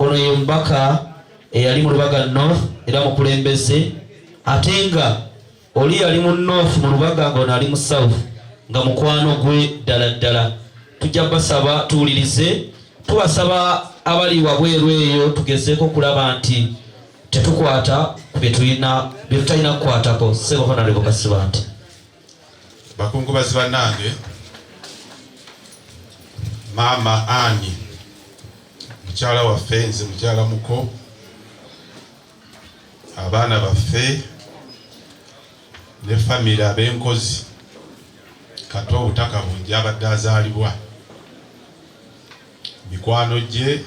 Ono ye mubaka eyali mu Lubaga North era mukulembeze, ate nga oli yali mu North mu Lubaga ng'ono ali mu South nga mukwano gwe ddala ddala. Tujja basaba tuwulirize, tubasaba abali wabweru eyo tugezeeko okulaba nti tetukwata ku byetulina byetutalina kukwatako. Ssebo Honorable Kasibante. Bakungubazi bannange, Maama Ani mukyala waffe, nze mukyala muko, abaana baffe ne famire ab'enkozi, Kato obutaka bungi abadde azaalibwa mikwano gye.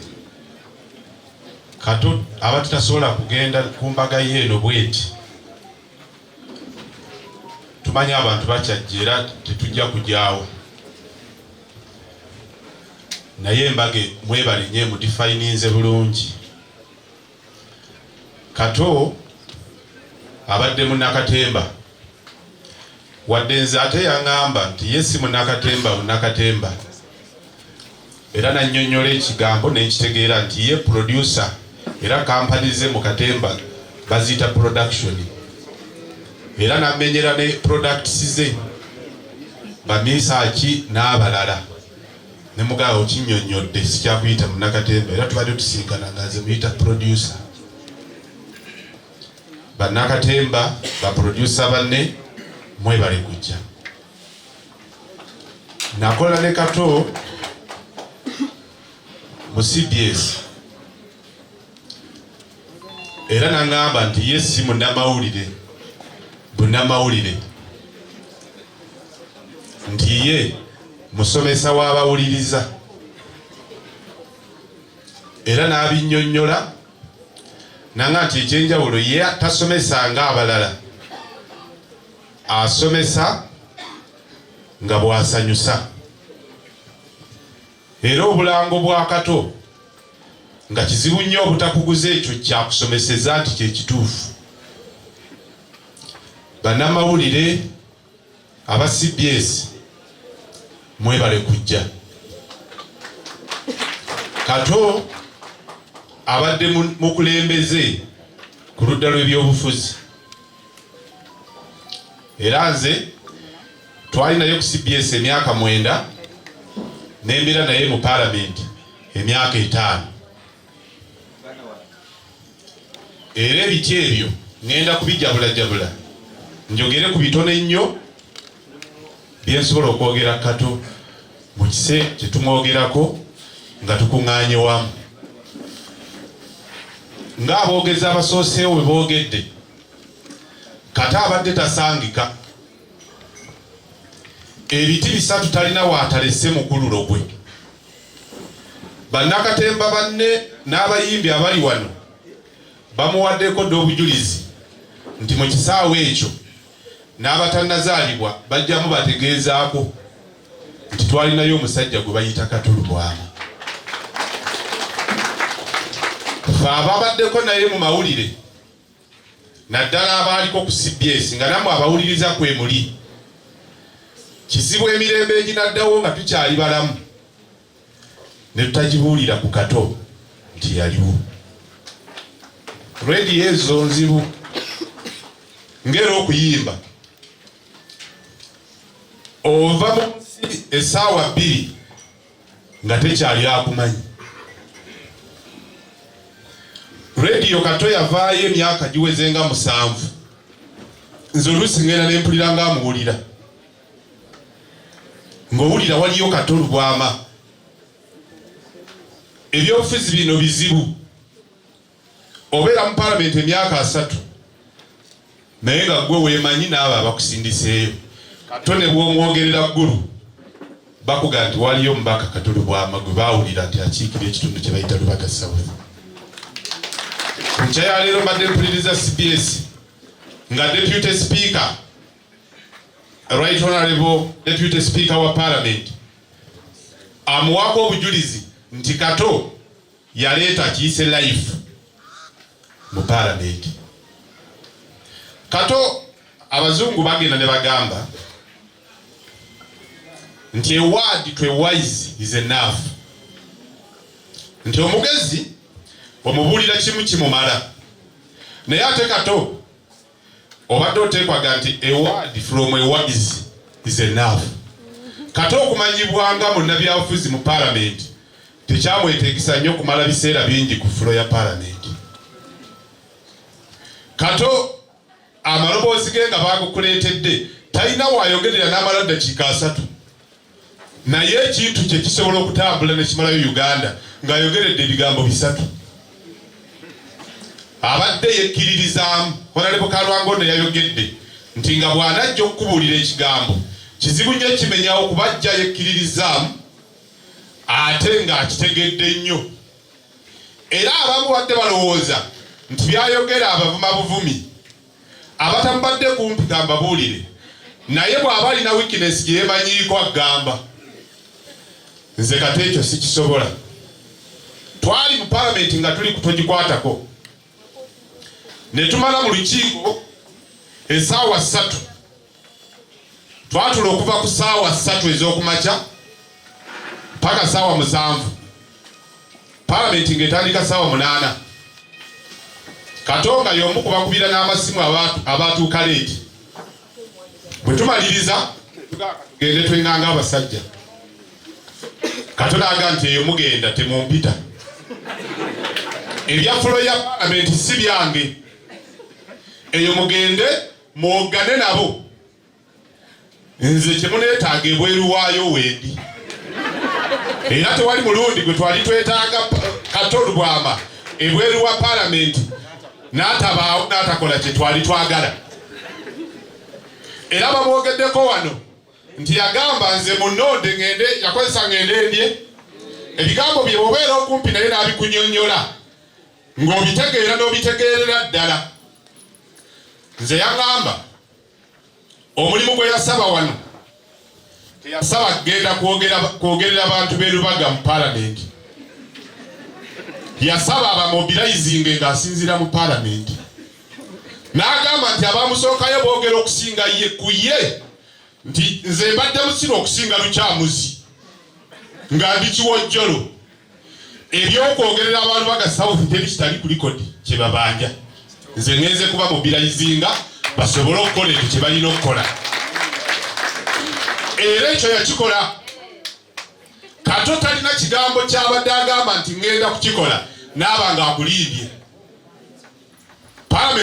Kato abadde tasobola kugenda ku mbaga ye eno bweti. Tumanyi abantu bakyajja era tetujja kujaawo, naye embaga mwebale nnyo emudifayininze bulungi. Kato abadde munnakatemba, wadde nze ate yaŋŋamba nti ye si munnakatemba munnakatemba, era nannyonnyola ekigambo ne nkitegeera nti ye producer, era kampani ze mu katemba baziyita production, era namenyera ne products ze bamisaaki n'abalala. Ne mugaba okinnyonnyodde, sikyakuyita munnakatemba, era tubadde tusinkana nga nze muyita producer. Bannakatemba, ba producer banne, mwebale kujja. Nakola ne Kato mu CBS era naŋŋamba nti ye si munnamawulire bunnamawulire, nti ye musomesa w'abawuliriza, era n'abinnyonnyola nanga nti ekyenjawulo ye tasomesa ng'abalala, asomesa nga bw'asanyusa. Era obulango bwa Kato nga kizibu nnyo obutakuguza ekyo kyakusomeseza nti kye kituufu. Bannamawulire aba CBS mwebale kujja. Kato abadde mukulembeze ku ludda lw'ebyobufuzi, era nze twali naye ku CBS emyaka 9, nembeera naye mu paalamenti emyaka 5. Era ebiti ebyo ŋŋenda kubijabulajabula njogere ku bitono ennyo byensobola okwogera Kato mu kise kye tumwogerako nga tukuŋŋaanye wamu. Ng'aboogezi abasooseewo bwe boogedde, Kato abadde tasangika. Ebiti 3 talina waatalese mukululo gwe. Bannakatemba banne n'abayimbi abali wano bamuwaddeko dda obujulizi nti mu kisaawe ekyo n'abatannazaalibwa bajjamu bategeezaako nti twalinayo omusajja gwe bayita Kato Lubwama. Ffe ababaddeko naye mu mawulire, naddala abaaliko ku CBS nga nammwe abawuliriza kwe muli, kizibu emirembe eginaddawo nga tukyali balamu ne tutagibuulira ku Kato nti yaliwo. Rediyo ezo nzibu ng'era okuyimba, ova mu nsi essaawa 2 nga tekyali akumanyi. Rediyo Kato yavaayo emyaka giweze nga 7, nze oluusi ngenda ne mpulira nga amuwulira, ng'owulira waliyo Kato Lubwama. Ebyobufuzi bino bizibu, obeera mu paalamenti emyaka 30 naye nga gwe weemanyi n'abo abakusindiseeyo. Kato ne bw'omwogerera ggulu bakuga nti waliyo omubaka Kato Lubwama gwe baawulira nti akiikira ekitundu kye bayita Lubaga South. Ku nkya ya leero mbadde mpuliriza CBS nga Deputy Speaker, Right Honorable Deputy Speaker wa Parliament, amuwaako obujulizi nti Kato yaleeta kiyise life mu Parliament. Kato abazungu bagenda ne bagamba nti a word to a wise is enough, nti omugezi Omubuulira kimu kimumala. Naye ate Kato obadde oteekwaga nti a word from a wise is enough. Kato okumanyibwa nga munnabyabufuzi mu palamenti tekyamweteekisa nnyo kumala biseera bingi ku floor ya palamenti. Kato amaloboozi ge nga bagukuleetedde talina waayogerera n'amala ddakiika 30, naye ekintu kye kisobola okutambula ne kimalayo Uganda ng'ayogeredde ebigambo 3. Abadde yekkiririzaamu. Honorable Kalwango ne yayogedde nti nga bw'anajja okukubuulira ekigambo kizibu nnyo ekimenyawo kuba ajja yekkiririzaamu ate ng'akitegedde nnyo. Era abamu badde balowooza nti byayogera abavuma buvumi, abatamubadde kumpi kambabuulire, naye bw'aba alina weakness gye yeemanyiiko agamba nze kati ekyo sikisobola. Twali mu palamenti nga tuli kutogikwatako ne tumala mu lukiiko essaawa 3. Twatula okuva ku ssaawa 3 ez'okumakya paka ssaawa 7, palamenti ng'etandika ssaawa 8. Katonga y'omu ku bakubira n'amasimu abaatuuka late. Bwe tumaliriza tugende twenganga abasajja. Kato n'aga nti eyo mugenda temumpita, ebya floor ya palamenti si byange, eyo mugende mwogane nabo, nze kyemuneetaaga ebweru waayo wendi. Era tewali mulundi gwe twali twetaaga Kato Lubwama ebweru wa palamenti n'atabaawo n'atakola kye twali twagala. Era bamwogeddeko wano nti yagamba nze munonde ngende, yakozesa ngende ndye. Ebigambo bye bw'obeera okumpi naye n'abikunyonnyola ng'obitegeera n'obitegeerera ddala. Nze yaŋŋamba omulimu gwe yasaba wano teyasaba kugenda kwogerera bantu b'e Lubaga mu palamenti, yasaba abamobilizinge ng'asinziira mu palamenti. N'agamba nti abamusookayo boogera okusinga ye ku ye, nti nze mbadde musiru okusinga Lukyamuzi nga ndi kiwojjolo, ebyokwogerera abantu Lubaga South teri kitali ku record kye babanja, nze ngenze kuba mobilizinga basobole okukola ekyo kye balina okukola. Era ekyo yakikola. Kato talina kigambo kyabadde agamba nti ngenda kukikola n'aba ng'akulimbye.